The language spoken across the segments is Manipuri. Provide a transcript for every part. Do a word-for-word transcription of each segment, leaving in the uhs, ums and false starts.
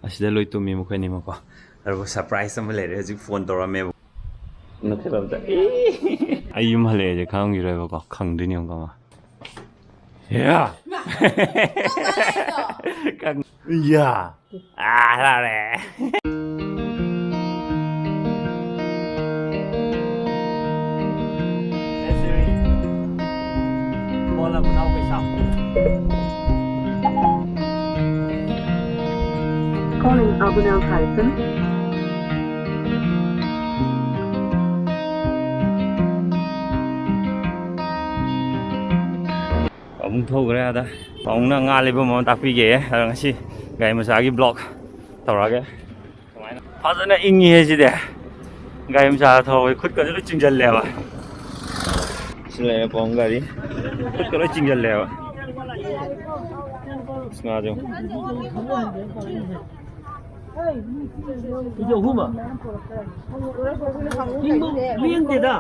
ꯑꯁꯤꯗ ꯂꯣꯏ ꯇꯨꯝꯃꯤ ꯃꯈꯣꯏꯅꯤꯃꯛꯀꯣ꯫ ꯑꯗꯨꯒ ꯁꯔꯄ꯭ꯔꯥꯏꯁ ꯑꯃ ꯂꯩꯔꯦ, ꯍꯧꯖꯤꯛ ꯐꯣꯟ ꯇꯧꯔꯝꯃꯦꯕ꯫ ꯅꯠꯇꯦꯕ ꯑꯝꯇ꯫ ꯑꯩ ꯌꯨꯝ ꯍꯜꯂꯛꯑꯦꯁꯦ ꯈꯪꯉꯝꯈꯤꯔꯣꯏꯕꯀꯣ, ꯈꯪꯗꯣꯏꯅꯦ ꯑꯃꯨꯛꯀ ꯑꯃ꯫ ꯌꯥ! ꯈꯪ-, ꯌꯥ! ꯑꯥ, ꯍꯔꯥꯎꯔꯦ꯫ Calling Abunel Tyson. ꯑꯃꯨꯛ ꯊꯧꯈ꯭ꯔꯦ ꯑꯗ꯫ ꯄꯥꯕꯨꯡꯅ ꯉꯥ ꯂꯩꯐꯝ ꯑꯃ ꯇꯥꯛꯄꯤꯒꯦ꯫ ꯑꯗꯣ ꯉꯁꯤ ꯒꯥꯔꯤ ꯃꯆꯥꯒꯤ ꯕ꯭ꯂꯣꯛ ꯇꯧꯔꯛꯑꯒꯦ꯫ ꯐꯖꯅ ꯏꯪꯉꯤꯍꯦ ꯁꯤꯗꯤ꯫ ꯒꯥꯔꯤ ꯃꯆꯥ ꯊꯧꯕ ꯈꯨꯠꯀꯁꯨ ꯂꯣꯏ ꯆꯤꯡꯁꯤꯜꯂꯦꯕ꯫ ꯁꯤ ꯂꯩꯔꯦ ꯄꯥꯕꯨꯡ ꯒꯥꯔꯤ꯫ ꯈꯨꯠꯀ ꯂꯣꯏ ꯆꯤꯡꯁꯤꯜꯂꯦꯕ꯫ ꯑꯁ, ꯉꯥꯁꯦ ꯌꯦꯡꯉꯨ꯫ ꯁꯤꯗꯤ ꯑꯍꯨꯝ ꯑꯃ꯫ ꯏꯪꯕ ꯂꯦꯡꯗꯦꯗ꯫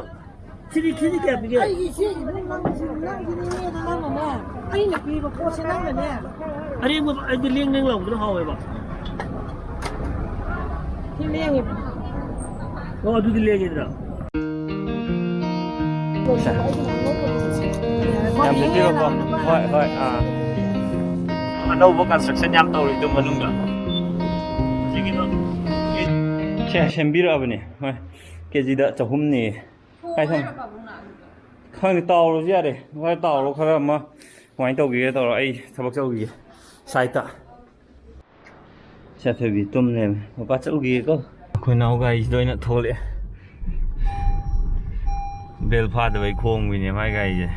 ꯁꯤꯗꯤ ꯀꯦꯖꯤ ꯀꯌꯥ ꯄꯤꯒꯦ? ꯑꯩꯒꯤ ꯏꯆꯦꯒꯤ ꯅꯪ, ꯅꯪ, ꯅꯪꯒꯤꯅꯦ, ꯅꯪꯅꯅꯦ꯫ ꯑꯩꯅ ꯄꯤꯕ ꯄꯣꯠꯁꯦ ꯅꯪꯅꯅꯦ꯫ ꯑꯔꯦꯡꯕ ꯑꯩꯗꯤ ꯂꯦꯡ ꯂꯦꯡ ꯂꯥꯎꯕꯗꯨꯅ ꯍꯥꯎꯋꯦꯕ꯫ ꯁꯤ ꯂꯦꯡꯉꯤꯕ꯫ ꯑꯣ, ꯑꯗꯨꯗꯤ ꯂꯦꯡꯉꯤꯗꯅ꯫ ꯌꯥꯝ ꯁꯦꯝꯕꯤꯔꯣꯀꯣ꯫ ꯍꯣꯏ, ꯍꯣꯏ, ꯑꯥ꯫ ꯑꯅꯧꯕ construction ꯌꯥꯝ ꯇꯧꯔꯤꯗꯣ ꯃꯅꯨꯡꯗ꯫ ꯁꯦ, ꯁꯦꯝꯕꯤꯔꯛꯑꯕꯅꯦ꯫ ꯍꯣꯏ꯫ ꯀꯦꯖꯤꯗ ꯆꯍꯨꯝꯅꯦ꯫ ꯀꯥꯏ ꯊꯝ-, ꯈꯪꯗꯦ, ꯇꯥꯎꯔꯁꯨ ꯌꯥꯔꯦ꯫ ꯈꯔ ꯇꯥꯎꯔꯣ, ꯈꯔ ꯑꯃ ꯀꯃꯥꯏꯅ ꯇꯧꯈꯤꯒꯦ ꯇꯧꯔꯣ, ꯑꯩ ꯊꯕꯛ ꯆꯠꯂꯨꯈꯤꯒꯦ ꯁꯥꯏꯠꯇ꯫ ꯁꯥꯊꯣꯏꯕꯤ ꯇꯨꯝ ꯂꯩꯔꯝꯃꯦ꯫ ꯃꯄꯥ ꯆꯠꯂꯨꯈꯤꯒꯦꯀꯣ꯫ ꯑꯩꯈꯣꯏ ꯅꯥꯎ ꯒꯥꯔꯤꯁꯤꯗ ꯑꯣꯏꯅ ꯊꯣꯛꯂꯛꯑꯦ꯫ ꯕꯦꯜ ꯐꯥꯗꯕꯩ ꯈꯣꯡꯕꯤꯅꯦ ꯃꯥꯏ ꯒꯥꯔꯤꯁꯦ꯫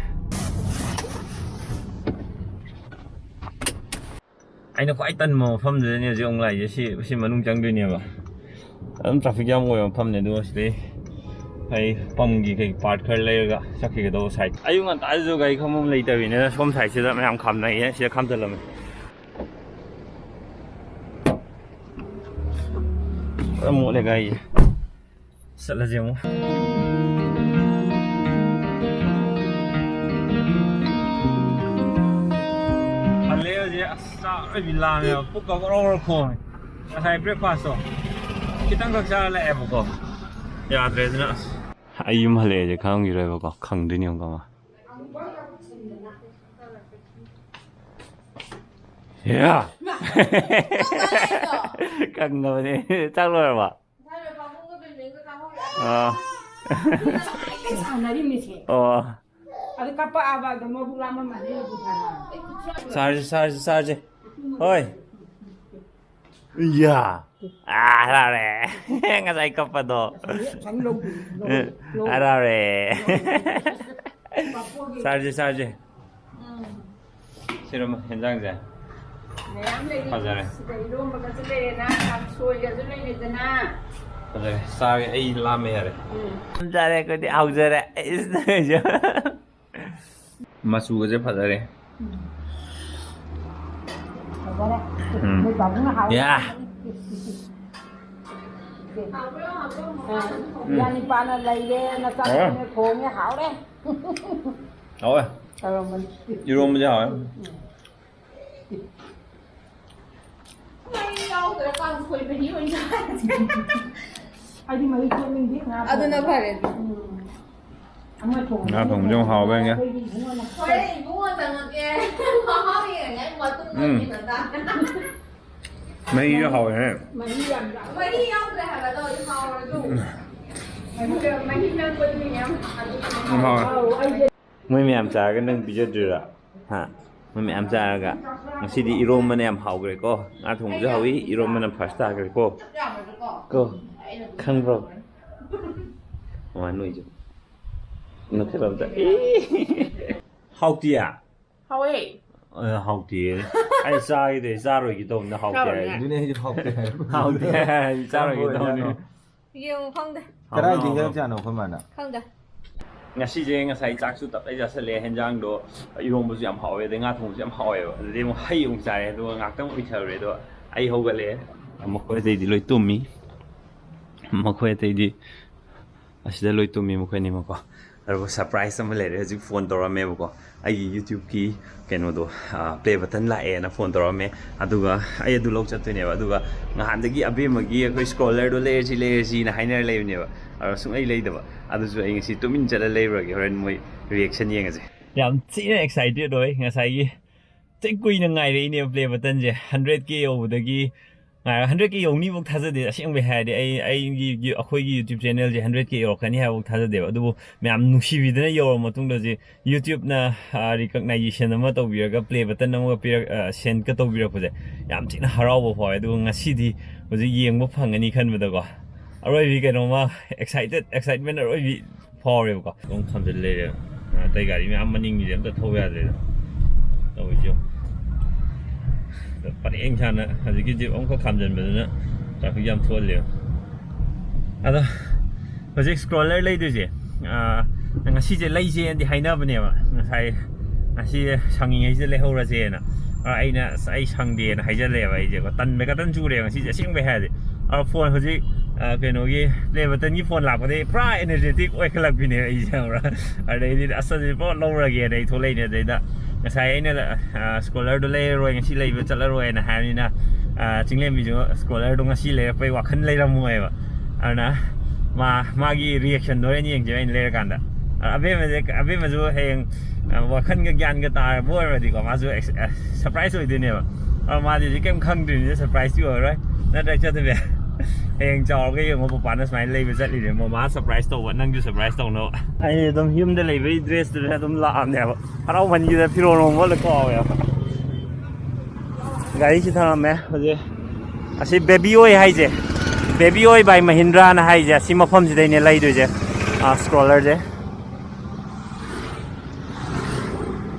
ꯑꯩꯅ ꯈ꯭ꯋꯥꯏ ꯇꯟꯕ ꯃꯐꯝꯗꯨꯗꯅꯦ ꯍꯧꯖꯤꯛ ꯑꯃꯨꯛ ꯂꯥꯛꯏꯁꯦ꯫ ꯁꯤ, ꯁꯤ ꯃꯅꯨꯡ ꯆꯪꯗꯣꯏꯅꯦꯕ꯫ ꯑꯗꯨꯝ traffic jam ꯑꯣꯏꯕ ꯃꯐꯝꯅꯦ꯫ ꯑꯗꯨꯒ ꯁꯤꯗꯩ ꯑꯩ ꯄꯝꯒꯤ ꯀꯩ part ꯈꯔ ꯂꯩꯔꯒ ꯆꯠꯈꯤꯒꯗꯧꯕ side꯫ ꯑꯌꯨꯛ ꯉꯟꯇꯥꯗꯁꯨ ꯒꯥꯔꯤ ꯈꯥꯝꯐꯝ ꯂꯩꯇꯕꯅꯤꯅ ꯁꯣꯝ sideꯁꯤꯗ ꯃꯌꯥꯝ ꯈꯥꯝꯅꯩꯌꯦ꯫ ꯁꯤꯗ ꯈꯥꯝꯖꯜꯂꯝꯃꯦ꯫ ꯐꯖꯅ ꯃꯣꯠꯂꯦ ꯒꯥꯔꯤꯁꯦ꯫ ꯆꯠꯂꯁꯦ ꯑꯃꯨꯛ꯫ ꯍꯜꯂꯦ ꯍꯧꯖꯤꯛ꯫ ꯑꯁ ꯆꯥꯛ ꯑꯔꯣꯏꯕꯤ ꯂꯥꯝꯃꯦꯕ꯫ ꯄꯨꯛꯀ ꯒꯣꯔꯣ ꯒꯣꯔꯣ ꯈꯣꯡꯉꯦ꯫ ꯉꯁꯥꯏ ꯕ꯭ꯔꯦꯛꯐꯥꯁꯇꯣ ꯈꯤꯇꯪꯈꯛ ꯆꯥꯔ ꯂꯥꯛꯑꯦꯕꯀꯣ, ꯌꯥꯗ꯭ꯔꯦ ꯑꯗꯨꯅ꯫ ꯑꯁ, ꯑꯩ ꯌꯨꯝ ꯍꯜꯂꯛꯑꯦꯁꯦ ꯈꯪꯈꯤꯔꯣꯏꯕꯀꯣ, ꯈꯪꯗꯣꯏꯅꯤ ꯑꯃꯨꯛꯀ ꯑꯃ꯫ ꯌꯥ! ꯀꯪꯉꯕꯅꯦ꯫ ꯆꯥꯛ ꯂꯣꯏꯔꯕ? ꯑꯥ꯫ ꯁꯥꯟꯅꯔꯤꯕꯅꯤꯁꯦ꯫ ꯑꯣ꯫ ꯑꯗꯨ ꯀꯞꯄꯛꯑꯕ ꯑꯗꯨꯝ ꯃꯕꯨꯛ ꯂꯥꯝꯃꯝꯃꯅꯤ꯫ ꯁꯥꯔꯁꯤ, ꯁꯥꯔꯁꯤ, ꯁꯥꯔꯁꯤ꯫ ꯍꯣꯏ꯫ ꯏꯌꯥ꯫ ꯑꯥ, ꯍꯔꯥꯎꯔꯦ꯫ ꯉꯁꯥꯏ ꯀꯞꯄꯗꯣ꯫ ꯉꯁꯥꯏ ꯂꯧ-, ꯂꯧ-, ꯂꯧ-, ꯍꯔꯥꯎꯔꯦ꯫ ꯄꯥꯐꯣꯔꯒꯤ ꯆꯥꯔꯁꯦ, ꯆꯥꯔꯁꯦ꯫ ꯎꯝ꯫ ꯁꯤꯔꯣ ꯍꯦꯟꯖꯥꯡꯁꯦ꯫ ꯃꯌꯥꯝ ꯂꯩꯔꯤ꯫ ꯐꯖꯔꯦ꯫ ꯁꯤꯗ ꯏꯔꯣꯝꯕꯒꯁꯨ ꯂꯩꯔꯦꯅ, ꯀꯥꯡꯁꯣꯏꯒꯁꯨ ꯂꯩꯔꯦꯗꯅ꯫ ꯐꯖꯔꯦ꯫ ꯆꯥꯔꯦ, ꯑꯩ ꯂꯥꯝꯃꯦ, ꯌꯥꯔꯦ꯫ ꯎꯝ꯫ ꯆꯥꯔꯦ ꯑꯩꯈꯣꯏꯗꯤ, ꯍꯥꯎꯖꯔꯦ꯫ ꯃꯆꯨꯒꯁꯦ ꯐꯖꯔꯦ꯫ ꯐꯖꯔꯦ꯫ ꯎꯝ꯫ ꯅꯣꯏ ꯄꯥꯕꯨꯡꯅ ꯍꯥꯎꯋꯦ꯫ ꯌꯥ꯫ ꯎꯝ꯫ ꯏꯌꯥ ꯅꯤꯄꯥꯅ ꯂꯩꯔꯦ, ꯅꯆꯥꯅꯨꯄꯤꯅ ꯊꯣꯡꯉꯦ, ꯍꯥꯎꯔꯦ꯫ ꯍꯥꯎꯋꯦ꯫ ꯇꯧꯔꯝꯕꯅꯤ꯫ ꯏꯔꯣꯝꯕꯁꯦ ꯍꯥꯎꯋꯦ꯫ ꯎꯝ꯫ ꯃꯍꯤ ꯌꯥꯎꯗ꯭ꯔꯦ, ꯀꯥꯡꯁꯣꯏ ꯃꯍꯤ ꯑꯣꯏꯅ ꯆꯥꯔꯦ꯫ ꯑꯩꯗꯤ ꯃꯍꯤ ꯊꯣꯛꯅꯤꯡꯗꯦ, ꯉꯥ ꯑꯗꯨꯅ ꯊꯣꯡꯕ꯫ ꯐꯔꯦ꯫ ꯎꯝ꯫ ꯑꯃ ꯊꯣꯡꯕ ꯉꯥ ꯊꯣꯡꯕꯁꯦ ꯌꯥꯝ ꯍꯥꯎꯕ ꯌꯦꯡꯒꯦ꯫ ꯑꯩꯈꯣꯏꯒꯤ ꯏꯕꯨꯡꯉꯣꯅ ꯍꯣꯔꯦꯟ ꯏꯕꯨꯡꯉꯣ ꯆꯪꯉꯛꯀꯦ꯫ ꯃꯍꯥꯎ ꯌꯦꯡꯉꯒꯦ꯫ ꯑꯩ ꯃꯇꯨꯝ ꯎꯝ꯫ ꯑꯣꯏꯅ ꯆꯥꯒꯦ꯫ ꯃꯍꯤꯁꯨ ꯍꯥꯎꯋꯦꯍꯦ꯫ ꯃꯍꯤ ꯌꯥꯝ ꯌꯥꯎ-, ꯃꯍꯤ ꯌꯥꯎꯗ꯭ꯔꯦ ꯍꯥꯏꯕ, ꯑꯗꯣ ꯍꯧꯖꯤꯛ ꯍꯥꯎꯔꯁꯨ꯫ ꯎꯝ꯫ ꯃꯍꯤ, ꯃꯍꯤ ꯅꯪꯕꯗꯨꯅ ꯌꯥꯝ ꯍꯥꯎꯋꯦ꯫ ꯑꯧ, ꯑꯩꯁꯦ ꯃꯣꯏ ꯃꯌꯥꯝ ꯆꯥꯔꯒ ꯅꯪ ꯄꯤꯖꯗ꯭ꯔꯤꯔꯥ? ꯍꯥ? ꯃꯣꯏ ꯃꯌꯥꯝ ꯆꯥꯔꯒ꯫ ꯉꯁꯤꯗꯤ ꯏꯔꯣꯝꯕꯅ ꯌꯥꯝ ꯍꯥꯎꯈ꯭ꯔꯦꯀꯣ꯫ ꯉꯥ ꯊꯣꯡꯕꯁꯨ ꯍꯥꯎꯏ, ꯏꯔꯣꯝꯕꯅ first ꯇꯥꯈ꯭ꯔꯦꯀꯣ꯫ ꯀꯣ? ꯈꯪꯕ꯭ꯔꯣ? ꯃꯃꯥ ꯅꯣꯏꯁꯨ꯫ ꯅꯣꯛꯈꯠꯂꯛꯇ꯫ ꯍꯥꯎꯇꯤꯌꯦ? ꯍꯥꯎꯋꯦ꯫ ꯑ, ꯍꯥꯎꯇꯤꯌꯦ꯫ ꯑꯩ ꯆꯥꯒꯦ ꯇꯧꯔꯦ, ꯆꯥꯔꯣꯏꯒꯦ ꯇꯧꯕꯅꯤꯅ ꯍꯥꯎꯇꯦ ꯆꯥꯔꯣꯏꯅꯦ꯫ ꯍꯥꯏ꯫ ꯑꯗꯨꯅꯦ ꯑꯩꯁꯨ ꯍꯥꯎꯇꯦ ꯍꯥꯏꯕ꯫ ꯍꯥꯎꯇꯦ ꯍꯥꯏ, ꯆꯥꯔꯣꯏꯒꯦ ꯀꯔꯝꯕ ꯇꯧꯕꯅꯤ꯫ ꯑꯣꯏꯖꯥꯠꯅꯣ? ꯌꯦꯡꯉꯨ, ꯈꯪꯗꯦ꯫ ꯀꯗꯥꯏꯗꯒꯤ ꯍꯥꯎꯕ꯭ꯔꯣ? ꯍꯦꯛꯂꯛ ꯆꯥꯅꯣ ꯑꯩꯈꯣꯏ ꯃꯥꯅ? ꯈꯪꯗꯦ꯫ ꯉꯁꯤꯁꯦ ꯉꯁꯥꯏ ꯆꯥꯛꯁꯨ ꯇꯞꯇꯥꯏ ꯆꯥꯁꯜꯂꯦ, ꯍꯦꯟꯖꯥꯡꯗꯣ ꯏꯔꯣꯝꯕꯁꯨ ꯌꯥꯝ ꯍꯥꯎꯋꯦ, ꯑꯗꯩ ꯉꯥ ꯊꯣꯡꯕꯁꯨ ꯌꯥꯝ ꯍꯥꯎꯋꯦꯕ꯫ ꯑꯗꯨꯗꯩ ꯑꯃꯨꯛ ꯍꯩ ꯑꯃꯨꯛ ꯆꯥꯔꯦ, ꯑꯗꯨꯒ ꯉꯥꯛꯇꯪ ꯎꯏꯊꯔꯨꯔꯦ, ꯑꯗꯣ ꯑꯩ ꯍꯧꯒꯠꯂꯛꯑꯦ꯫ ꯃꯈꯣꯏ ꯑꯇꯩꯗꯤ ꯂꯣꯏ ꯇꯨꯝꯃꯤ, ꯃꯈꯣꯏ ꯑꯇꯩꯗꯤ ꯑꯁꯤꯗ ꯂꯣꯏ ꯇꯨꯝꯃꯤ, ꯃꯈꯣꯏ ꯑꯅꯤꯃꯛꯀꯣ꯫ ꯑꯗꯨꯒ ꯁꯔꯄ꯭ꯔꯥꯏꯁ ꯑꯃ ꯂꯩꯔꯦ꯫ ꯍꯧꯖꯤꯛ ꯐꯣꯟ ꯇꯧꯔꯝꯃꯦꯕꯀꯣ, ꯑꯩꯒꯤ ꯌꯨꯇ꯭ꯌꯨꯕꯀꯤ ꯀꯩꯅꯣꯗꯣ, ꯄ꯭ꯂꯦ ꯕꯇꯟ ꯂꯥꯛꯑꯦꯅ ꯐꯣꯟ ꯇꯧꯔꯝꯃꯦ꯫ ꯑꯗꯨꯒ ꯑꯩ ꯑꯗꯨ ꯂꯧ ꯆꯠꯇꯣꯏꯅꯦꯕ꯫ ꯑꯗꯨꯒ ꯅꯍꯥꯟꯗꯒꯤ ꯑꯕꯦꯝꯃꯒꯤ ꯑꯩꯈꯣꯏ ꯁ꯭ꯀ꯭ꯔꯣꯂꯔꯗꯣ ꯂꯩꯔꯁꯤ ꯂꯩꯔꯁꯤꯅ ꯍꯥꯏꯅꯔ ꯂꯩꯕꯅꯦꯕ꯫ ꯑꯗꯣ ꯁꯨꯡꯂꯩ ꯂꯩꯗꯕ꯫ ꯑꯗꯨꯁꯨ ꯑꯩ ꯉꯁꯤ ꯇꯨꯃꯤꯟ ꯆꯠꯂ ꯂꯩꯔꯨꯔꯒꯦ, ꯍꯣꯔꯦꯟ ꯃꯣꯏ ꯔꯤꯌꯦꯛꯁꯟ ꯌꯦꯡꯉꯁꯦ꯫ ꯌꯥꯝ ꯊꯤꯅ ꯑꯦꯛꯁꯥꯏꯇꯦꯠ ꯑꯣꯏ꯫ ꯉꯁꯥꯏꯒꯤ ꯊꯤ ꯀꯨꯏꯅ ꯉꯥꯏꯔꯛꯏꯅꯦꯕ ꯄ꯭ꯂꯦ ꯕꯇꯟꯁꯦ꯫ ꯍꯟꯗ꯭ꯔꯦꯠ ꯀꯦ ꯌꯧꯕꯗꯒꯤ ꯉꯥꯏꯔꯒ, ꯍꯟꯗ꯭ꯔꯦꯠ ꯀꯦ ꯌꯧꯅꯤꯐꯥꯎ ꯊꯥꯖꯗꯦ꯫ ꯑꯁꯦꯡꯕꯩ ꯍꯥꯏꯔꯗꯤ ꯑꯩ, ꯑꯩꯒꯤ, ꯑꯩꯈꯣꯏꯒꯤ ꯌꯨꯇ꯭ꯌꯨꯕ ꯆꯦꯅꯦꯜꯁꯦ ꯍꯟꯗ꯭ꯔꯦꯠ ꯀꯦ ꯌꯧꯔꯛꯀꯅꯤ ꯍꯥꯏꯕꯐꯥꯎ ꯊꯥꯖꯗꯦꯕ꯫ ꯑꯗꯨꯕꯨ ꯃꯌꯥꯝ ꯅꯨꯡꯁꯤꯕꯤꯗꯅ ꯌꯧꯔꯕ ꯃꯇꯨꯡꯗ ꯍꯧꯖꯤꯛ ꯌꯨꯇ꯭ꯌꯨꯕꯅ, ꯑ, ꯔꯤꯀꯛꯅꯥꯏꯖꯦꯁꯟ ꯑꯃ ꯇꯧꯕꯤꯔꯒ, ꯄ꯭ꯂꯦ ꯕꯇꯟ ꯑꯃꯒ ꯄꯤꯔꯛ-, ꯑ, ꯁꯦꯟꯀ ꯇꯧꯕꯤꯔꯛꯄꯁꯦ ꯌꯥꯝ ꯊꯤꯅ ꯍꯔꯥꯎꯕ ꯐꯥꯎꯋꯦ꯫ ꯑꯗꯨꯒ ꯉꯁꯤꯗꯤ ꯍꯧꯖꯤꯛ ꯌꯦꯡꯕ ꯐꯪꯒꯅꯤ ꯈꯟꯕꯗꯀꯣ, ꯑꯔꯣꯏꯕꯤ ꯀꯩꯅꯣꯃ ꯑꯦꯛꯁꯥꯏꯇꯦꯠ, ꯑꯦꯛꯁꯥꯏꯠꯃꯦꯟ ꯑꯔꯣꯏꯕꯤ ꯐꯥꯎꯔꯦꯕꯀꯣ꯫ ꯑꯗꯨꯝ ꯈꯥꯝꯖꯤꯜ ꯂꯩꯔꯦ꯫ ꯑꯇꯩ ꯒꯥꯔꯤ ꯃꯌꯥꯝ ꯃꯅꯤꯡꯒꯤꯗꯤ ꯑꯝꯇ ꯊꯧꯕ ꯌꯥꯗ꯭ꯔꯦꯗ꯫ ꯇꯧꯔꯤꯁꯦ ꯌꯦꯡꯉꯨ꯫ ꯄꯔꯦꯡ ꯁꯥꯅ ꯍꯧꯖꯤꯛꯀꯤ ꯖꯤꯞ ꯑꯃꯈꯛ ꯈꯥꯝꯖꯤꯟꯕꯗꯨꯅ ꯇ꯭ꯔꯥꯐꯤꯛ ꯌꯥꯝ ꯊꯣꯛꯍꯜꯂꯦꯕ꯫ ꯑꯗꯣ ꯍꯧꯖꯤꯛ ꯁ꯭ꯀ꯭ꯔꯣꯂꯔ ꯂꯩꯗꯣꯏꯁꯦ, ꯑꯥ, ꯉꯁꯤꯁꯦ ꯂꯩꯁꯦꯅꯗꯤ ꯍꯥꯏꯅꯕꯅꯦꯕ꯫ ꯉꯁꯥꯏ, ꯉꯁꯤ ꯁꯪꯉꯤꯉꯩꯁꯤꯗ ꯂꯩꯍꯧꯔꯁꯦꯅ꯫ ꯑꯥ, ꯑꯩꯅ, "ꯑꯁ, ꯑꯩ ꯁꯪꯗꯦꯅ" ꯍꯥꯏꯖꯜꯂꯛꯑꯦꯕ ꯑꯩꯁꯦꯀꯣ꯫ ꯇꯟꯕ ꯈꯛꯇꯪ ꯆꯨꯔꯦꯕ ꯉꯁꯤꯁꯦ, ꯑꯁꯦꯡꯕꯩ ꯍꯥꯏꯔꯗꯤ꯫ ꯑꯥ, ꯐꯣꯟ ꯍꯧꯖꯤꯛ, ꯑꯥ, ꯀꯩꯅꯣꯒꯤ ꯄ꯭ꯂꯦ ꯕꯇꯟꯒꯤ ꯐꯣꯟ ꯂꯥꯛꯄꯗꯒꯤ ꯄꯨꯔꯥ ꯑꯦꯅꯔꯖꯦꯇꯤꯛ ꯑꯣꯏꯈꯠꯂꯛꯄꯤꯅꯦꯕ ꯑꯩꯁꯦ, ꯈꯪꯕ꯭ꯔꯥ? ꯑꯗꯩꯗꯤ, "ꯑꯁ, ꯑꯗꯨꯗꯤ ꯄꯨꯔꯥ ꯂꯧꯔꯒꯦꯅ" ꯑꯩ ꯊꯣꯛꯂꯛꯏꯅꯦ꯫ ꯑꯗꯩꯗ ꯉꯁꯥꯏ ꯑꯩꯅ, ꯑꯥ, ꯁ꯭ꯀ꯭ꯔꯣꯂꯔꯗꯣ ꯂꯩꯔꯔꯣꯏ, ꯉꯁꯤ ꯂꯩꯕ ꯆꯠꯂꯔꯣꯏꯅ ꯍꯥꯏꯕꯅꯤꯅ, ꯑꯥ, ꯆꯤꯡꯂꯦꯝꯕꯤꯁꯨ ꯁ꯭ꯀ꯭ꯔꯣꯂꯔꯗꯣ ꯉꯁꯤ ꯂꯩꯔꯛꯄꯩ ꯋꯥꯈꯜ ꯂꯩꯔꯝꯃꯣꯏꯕ꯫ ꯑꯗꯨꯅ ꯃꯥ, ꯃꯥꯒꯤ ꯔꯤꯌꯦꯛꯁꯟꯗꯣ ꯍꯣꯔꯦꯟ ꯌꯦꯡꯁꯦꯕ ꯑꯩꯅ ꯂꯩꯔꯀꯥꯟꯗ꯫ ꯑꯥ, ꯑꯕꯦꯝꯃꯁꯦ, ꯑꯕꯦꯝꯃꯁꯨ ꯍꯌꯦꯡ, ꯑꯥ, ꯋꯥꯈꯜꯒ ꯒ꯭ꯌꯥꯟꯒ ꯇꯥꯔꯕ ꯑꯣꯏꯔꯗꯤꯀꯣ, ꯃꯥꯁꯨ ꯑꯦꯛꯁ-, ꯑꯥ, ꯁꯔꯄ꯭ꯔꯥꯏꯁ ꯑꯣꯏꯗꯣꯏꯅꯦꯕ꯫ ꯑꯗꯣ ꯃꯥꯗꯤ ꯍꯧꯖꯤꯛ ꯀꯩꯝ ꯈꯪꯗ꯭ꯔꯤꯕꯅꯤꯅ ꯁꯔꯄ꯭ꯔꯥꯏꯁꯇꯤ ꯑꯣꯏꯔꯔꯣꯏ꯫ ꯅꯠꯇ꯭ꯔ, ꯆꯠꯇꯕꯤ? ꯍꯌꯦꯡ ꯆꯥꯎꯔꯒ ꯌꯦꯡꯉꯣ, ꯄꯄꯥꯅ ꯁꯨꯃꯥꯏꯅ ꯂꯩꯕ ꯆꯠꯂꯤꯅꯦ, ꯃꯃꯥ ꯁꯔꯄ꯭ꯔꯥꯏꯁ ꯇꯧꯕ, ꯅꯪꯁꯨ ꯁꯔꯄ꯭ꯔꯥꯏꯁ ꯇꯧꯅꯕ꯫ ꯑꯩ ꯑꯗꯨꯝ ꯌꯨꯝꯗ ꯂꯩꯕꯒꯤ ꯗ꯭ꯔꯦꯁꯇꯨꯗ ꯑꯗꯨꯝ ꯂꯥꯛꯑꯕꯅꯦꯕ꯫ ꯍꯔꯥꯎꯃꯟꯈꯤꯗꯅ ꯐꯤꯔꯣꯜ ꯍꯣꯡꯕ ꯂꯣꯏ ꯀꯥꯎꯋꯦꯕ꯫ ꯒꯥꯔꯤꯁꯤ ꯊꯝꯃꯝꯃꯦ ꯍꯧꯖꯤꯛ꯫ ꯑꯁꯤ ꯕꯦꯕꯤ ꯑꯣꯏ ꯍꯥꯏꯁꯦ, ꯕꯦꯕꯤ ꯑꯣꯏ ꯕꯥꯏ ꯃꯍꯤꯟꯗ꯭ꯔꯥꯅ ꯍꯥꯏꯁꯦ, ꯑꯁꯤ ꯃꯐꯝꯁꯤꯗꯩꯅꯦ ꯂꯩꯗꯣꯏꯁꯦ, ꯑꯥ, ꯁ꯭ꯀ꯭ꯔꯣꯂꯔꯁꯦ꯫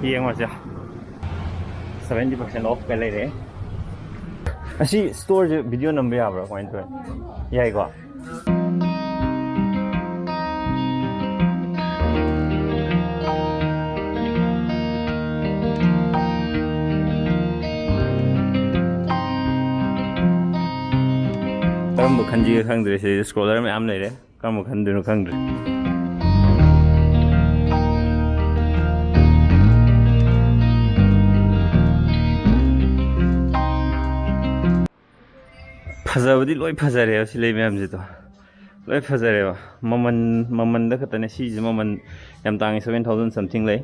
ꯌꯦꯡꯉꯣꯁꯦ, ꯁꯚꯦꯟꯇꯤ ꯄꯥꯔꯁꯦꯟ ꯑꯣꯐꯀ ꯂꯩꯔꯦ꯫ ꯑꯁꯤ ꯁ꯭ꯇꯣꯔꯁꯦ ꯚꯤꯗꯤꯑꯣ ꯅꯝꯕ ꯌꯥꯕ꯭ꯔꯥ? ꯀꯃꯥꯏꯅ ꯇꯧꯋꯤ? ꯌꯥꯏꯀꯣ? ꯀꯔꯝꯕ ꯈꯟꯁꯤꯒꯦ ꯈꯪꯗ꯭ꯔꯦ꯫ ꯁꯤꯗꯩꯗ ꯁ꯭ꯀ꯭ꯔꯣꯂꯔ ꯃꯌꯥꯝ ꯂꯩꯔꯦ, ꯀꯔꯝꯕ ꯈꯟꯗꯣꯏꯅꯣ ꯈꯪꯗ꯭ꯔꯦ꯫ ꯐꯖꯕꯗꯤ ꯂꯣꯏ ꯐꯖꯔꯦꯕ ꯁꯤ ꯂꯩ ꯃꯌꯥꯝꯁꯤꯗꯣ, ꯂꯣꯏ ꯐꯖꯔꯦꯕ꯫ ꯃꯃꯜ, ꯃꯃꯜꯗ ꯈꯛꯇꯅꯦ ꯁꯤꯁꯦ ꯃꯃꯜ ꯌꯥꯝ ꯇꯥꯡꯉꯤ, seven thousand something ꯂꯩ꯫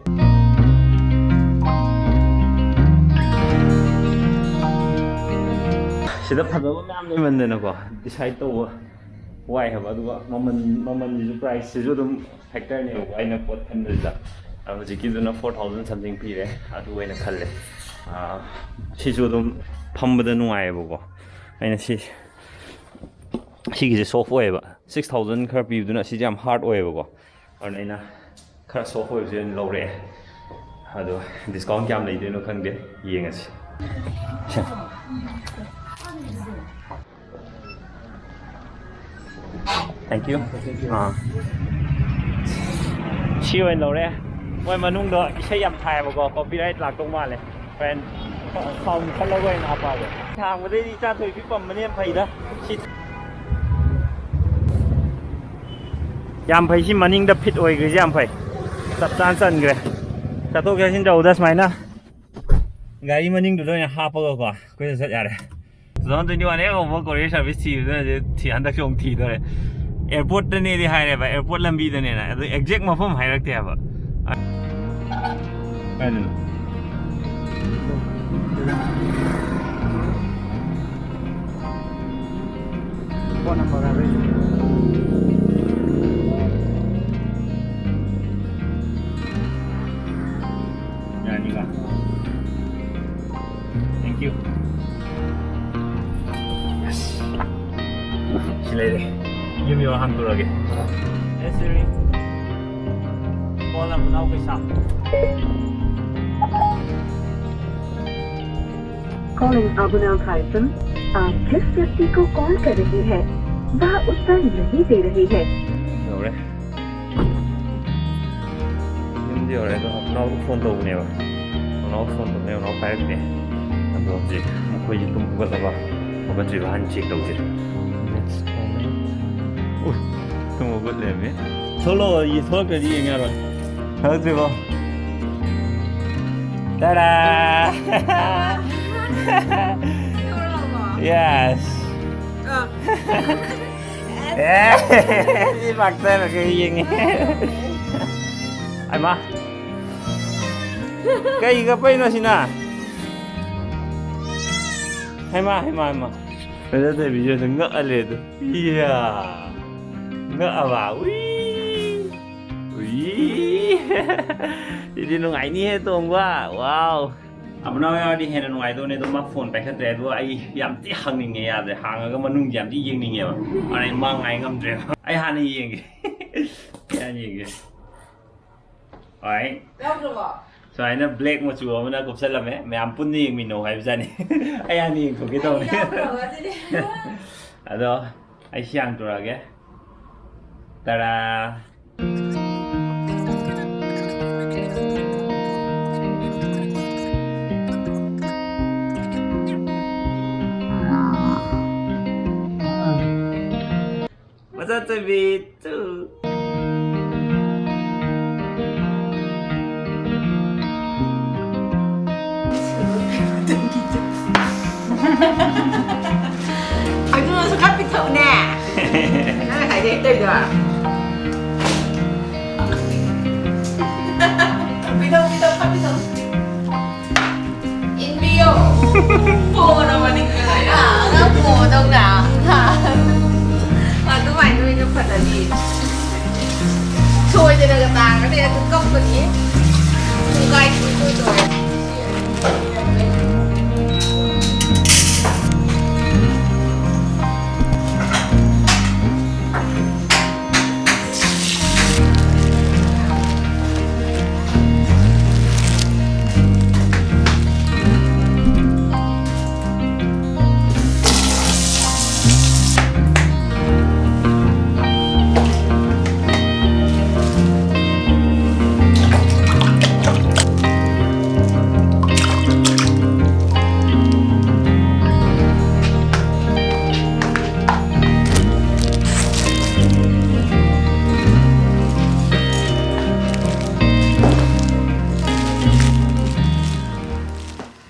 ꯁꯤꯗ ꯐꯖꯕ ꯃꯌꯥꯝ ꯂꯩꯃꯟꯗꯅꯀꯣ decide ꯇꯧꯕ ꯋꯥꯏ ꯍꯥꯏꯕ꯫ ꯑꯗꯨꯒ ꯃꯃꯜ, ꯃꯃꯜꯁꯤꯁꯨ, priceꯁꯤꯁꯨ ꯑꯗꯨꯝ factorꯅꯦꯕꯀꯣ ꯑꯩꯅ ꯄꯣꯠ ꯈꯟꯕꯁꯤꯗ꯫ ꯑꯗꯣ ꯍꯧꯖꯤꯛꯀꯤꯗꯨꯅ four thousand something ꯄꯤꯔꯦ, ꯑꯗꯨ ꯑꯣꯏꯅ ꯈꯜꯂꯦ꯫ ꯑꯥ, ꯁꯤꯁꯨ ꯑꯗꯨꯝ ꯐꯝꯕꯗ ꯅꯨꯡꯉꯥꯏꯌꯦꯕꯀꯣ꯫ ꯑꯩꯅ ꯁꯤ, ꯁꯤꯒꯤꯁꯦ soft ꯑꯣꯏꯌꯦꯕ꯫ Six thousand ꯈꯔ ꯄꯤꯕꯗꯨꯅ ꯁꯤꯁꯦ ꯌꯥꯝ hard ꯑꯣꯏꯌꯦꯕꯀꯣ꯫ ꯑꯗꯨꯅ ꯑꯩꯅ ꯈꯔ soft ꯑꯣꯏꯕꯁꯦ ꯑꯣꯏꯅ ꯂꯧꯔꯛꯑꯦ꯫ ꯑꯗꯣ discount ꯀꯌꯥꯝ ꯂꯩꯗꯣꯏꯅꯣ ꯈꯪꯗꯦ, ꯌꯦꯡꯉꯁꯤ꯫ Thank you. ꯑꯥ꯫ ꯁꯤ ꯑꯣꯏꯅ ꯂꯧꯔꯦ꯫ ꯃꯣꯏ ꯃꯅꯨꯡꯗ ꯏꯁꯩ ꯌꯥꯝ ꯊꯥꯏꯌꯦꯕꯀꯣ, copyright ꯂꯥꯛꯇꯧ ꯃꯥꯜꯂꯦ꯫ ꯍꯣꯔꯦꯟ sound ꯈꯜꯂꯒ ꯑꯣꯏꯅ ꯍꯥꯞꯄꯛꯑꯒꯦ꯫ ꯊꯥꯡꯕꯗꯩꯗꯤ ꯏꯆꯥ ꯊꯣꯏꯕꯤ ꯄꯝꯕꯅ ꯌꯥꯝ ꯐꯩꯗ꯫ ꯁꯤ ꯌꯥꯝ ꯐꯩ, ꯁꯤ ꯃꯅꯤꯡꯗ fit ꯑꯣꯏꯈ꯭ꯔꯤꯁꯦ ꯌꯥꯝ ꯐꯩ꯫ ꯆꯞ ꯆꯥꯅ ꯆꯟꯈ꯭ꯔꯦ꯫ ꯆꯠꯊꯣꯛ ꯆꯠꯁꯤꯟ ꯇꯧꯕꯗ ꯁꯨꯃꯥꯏꯅ ꯒꯥꯔꯤ ꯃꯅꯤꯡꯗꯨꯗ ꯑꯣꯏꯅ ꯍꯥꯞꯄꯒꯀꯣ ꯑꯩꯈꯣꯏꯗ ꯆꯠ ꯌꯥꯔꯦ꯫ Two thousand twenty-one ꯍꯦꯛ ꯍꯧꯕ courier service ꯊꯤꯕꯗꯨꯅ ꯍꯧꯖꯤꯛ ꯊꯤ-, ꯍꯟꯗꯛꯁꯨ ꯑꯃꯨꯛ ꯊꯤꯗꯣꯔꯦ꯫ Airportꯇꯅꯦꯗꯤ ꯍꯥꯏꯔꯦꯕ, airport ꯂꯝꯕꯤꯗꯅꯦꯅ, ꯑꯗꯨ exact ꯃꯐꯝ ꯍꯥꯏꯔꯛꯇꯦ ꯍꯥꯏꯕ꯫ ꯀꯥꯏꯗꯅꯣ? Phone number ꯍꯥꯏꯕ꯭ꯔꯥ? ꯌꯥꯅꯤꯀꯣ? Thank you. Yes. ꯁꯤ ꯂꯩꯔꯦ꯫ ꯌꯨꯝ ꯌꯧꯔ ꯍꯥꯡꯗꯣꯔꯛꯑꯒꯦ꯫ Yes, Siri. Call Abunao के साथ। Calling Abunao Thaisum। आप जिस व्यक्ति को कॉल कर रहे हैं, वह उत्तर नहीं दे रहे हैं। ꯌꯧꯔꯦ꯫ ꯌꯨꯝꯗꯤ ꯌꯧꯔꯦ, ꯑꯗꯣ ꯅꯅꯥꯎꯗ ꯐꯣꯟ ꯇꯧꯕꯅꯦꯕ꯫ ꯅꯅꯥꯎ ꯐꯣꯟ ꯇꯧꯕꯅꯦ, ꯅꯅꯥꯎ ꯄꯥꯏꯔꯛꯇꯦ꯫ ꯑꯗꯣ ꯍꯧꯖꯤꯛ ꯃꯈꯣꯏꯁꯦ ꯇꯨꯝ ꯍꯧꯒꯠꯂꯕ ꯍꯧꯒꯠꯇ꯭ꯔꯤꯕ ꯍꯥꯟꯅ check ꯇꯧꯁꯦ꯫ ꯎꯏ, ꯇꯨꯝ ꯍꯧꯒꯠ ꯂꯩꯔꯝꯃꯦ꯫ ꯊꯣꯛꯂꯛꯑꯣ, ꯌꯦ-, ꯊꯣꯛꯂꯛꯇ꯭ꯔꯗꯤ ꯌꯦꯡ ꯌꯥꯔꯣꯏ꯫ ꯊꯣꯛꯂꯛꯇ꯭ꯔꯤꯕꯣ? ꯇꯥꯗꯥ! Yes! ꯑꯦ, ꯁꯤ ꯄꯥꯛꯇꯅ ꯀꯩ ꯌꯦꯡꯉꯤ? ꯍꯩꯃꯥ꯫ ꯀꯩ ꯀꯞꯄꯩꯅꯣ ꯁꯤꯅ? ꯍꯩꯃꯥ, ꯍꯩꯃꯥ, ꯍꯩꯃꯥ꯫ ꯐꯖꯗꯕꯤꯁꯨ ꯑꯗꯨꯝ ꯉꯛꯑ ꯂꯩ ꯑꯗꯨ꯫ ꯏꯌꯥ꯫ ꯉꯛꯑꯕ? ꯎꯏ꯫ ꯎꯏ꯫ ꯁꯤꯗꯤ ꯅꯨꯡꯉꯥꯏꯅꯤꯍꯦ ꯇꯣꯡꯕ꯫ ꯋꯥꯎ꯫ ꯑꯃꯅꯥꯎ ꯌꯥꯎꯔꯗꯤ ꯍꯦꯟꯅ ꯅꯨꯡꯉꯥꯏꯗꯧꯅꯦ, ꯑꯗꯣ ꯃꯥ ꯐꯣꯟ ꯄꯥꯏꯈꯠꯇ꯭ꯔꯦ꯫ ꯑꯗꯣ ꯑꯩ ꯌꯥꯝ ꯊꯤ ꯍꯪꯅꯤꯡꯉꯦ, ꯌꯥꯗ꯭ꯔꯦ꯫ ꯍꯥꯡꯉꯒ ꯃꯅꯨꯡꯁꯦ ꯌꯥꯝ ꯊꯤ ꯌꯦꯡꯅꯤꯡꯉꯦꯕ꯫ ꯑꯗꯨꯅ ꯑꯩ ꯃꯥ ꯉꯥꯏ ꯉꯝꯗ꯭ꯔꯦꯕ꯫ ꯑꯩ ꯍꯥꯟꯅ ꯌꯦꯡꯒꯦ꯫ ꯑꯩ ꯍꯥꯟꯅ ꯌꯦꯡꯒꯦ꯫ ꯍꯣꯏ꯫ ꯌꯥꯎꯗ꯭ꯔꯕꯣ? ꯁꯨꯃꯥꯏꯅ ꯕ꯭ꯂꯦꯛ ꯃꯆꯨ ꯑꯃꯅ ꯀꯨꯞꯁꯜꯂꯝꯃꯦ꯫ ꯃꯌꯥꯝ ꯄꯨꯟꯅ ꯌꯦꯡꯃꯤꯟꯅꯧ ꯍꯥꯏꯕꯖꯥꯠꯅꯤ꯫ ꯑꯩ ꯍꯥꯟꯅ ꯌꯦꯡꯊꯣꯛꯀꯦ ꯇꯧꯅꯤ꯫ ꯌꯥꯎꯗ꯭ꯔꯕꯣ ꯑꯗꯨꯗꯤ? ꯑꯗꯣ ꯑꯩ ꯁꯤ ꯍꯥꯡꯇꯣꯔꯛꯑꯒꯦ꯫ ꯇꯔꯥ꯫ ꯃꯆꯥ ꯆꯕꯤ ꯇꯨ꯫ ꯑꯗꯨꯅꯁꯨ ꯈꯔ ꯄꯤꯊꯛꯎꯅꯦ꯫ ꯅꯪ ꯉꯁꯥꯏꯗꯩ ꯇꯧꯔꯤꯗꯣ꯫ ꯄꯤꯊꯛꯎ, ꯄꯤꯊꯛꯎ, ꯈꯔ ꯄꯤꯊꯛꯎ꯫ ꯏꯟꯕꯤꯌꯣ꯫ ꯄꯣꯔꯕꯅꯤ ꯀꯩꯅꯣ꯫ ꯑꯉꯥꯡ ꯄꯣꯗꯧꯅ꯫ ꯑꯗꯨꯃꯥꯏꯅ ꯑꯣꯏꯅ ꯐꯖꯅꯤ꯫ ꯁꯣꯏꯗꯅꯒ ꯇꯥꯔꯒꯗꯤ ꯑꯗꯨꯝ ꯀꯞꯄꯅꯤ꯫ ꯄꯨꯡꯈꯥꯏ ꯁꯣꯏꯗꯣꯔꯦ꯫